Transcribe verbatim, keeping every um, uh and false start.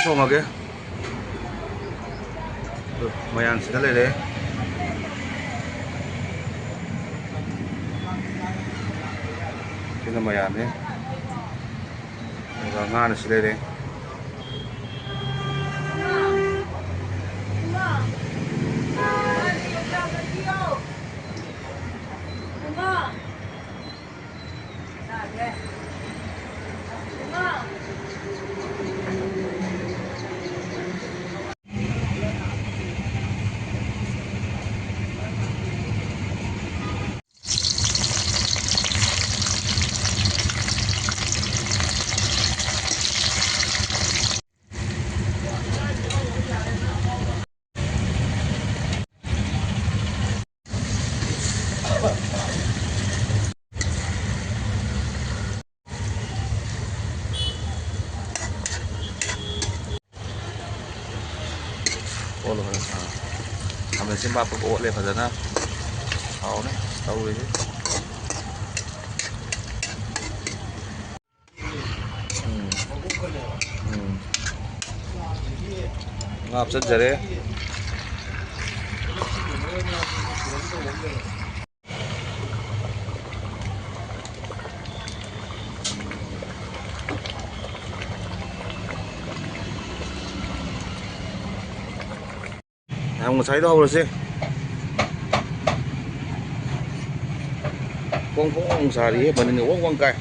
ꯊꯣꯡꯉꯒꯦ꯫ ꯑꯗꯨ ꯃꯌꯥꯟꯁꯤꯗ ꯂꯩꯔꯦ꯫ ꯁꯤꯅ ꯃꯌꯥꯟꯅꯤ꯫ ꯑꯗꯨꯒ ꯉꯥꯅ ꯁꯤ ꯂꯩꯔꯦ꯫ ꯑꯣꯠꯂꯣ ꯐꯖꯅ꯫ ꯑꯥ꯫ ꯈꯥꯃꯦꯟ ꯑꯁꯤꯟꯕ ꯍꯥꯞꯄꯒ ꯑꯣꯠꯂꯦ ꯐꯖꯅ꯫ ꯍꯥꯎꯅꯤ ꯇꯧꯔꯤꯁꯦ꯫ ꯎꯝ꯫ ꯎꯝ꯫ ꯉꯥ ꯍꯥꯞꯆꯤꯟꯖꯔꯦ꯫ ꯌꯥꯝ ꯉꯁꯥꯏꯗꯣ ꯍꯧꯔꯁꯦ꯫ ꯐꯣꯡ ꯐꯣꯡ ꯁꯥꯔꯤꯌꯦ, ꯃꯅꯤꯟꯒ ꯋꯪ ꯋꯪ ꯀꯥꯏ꯫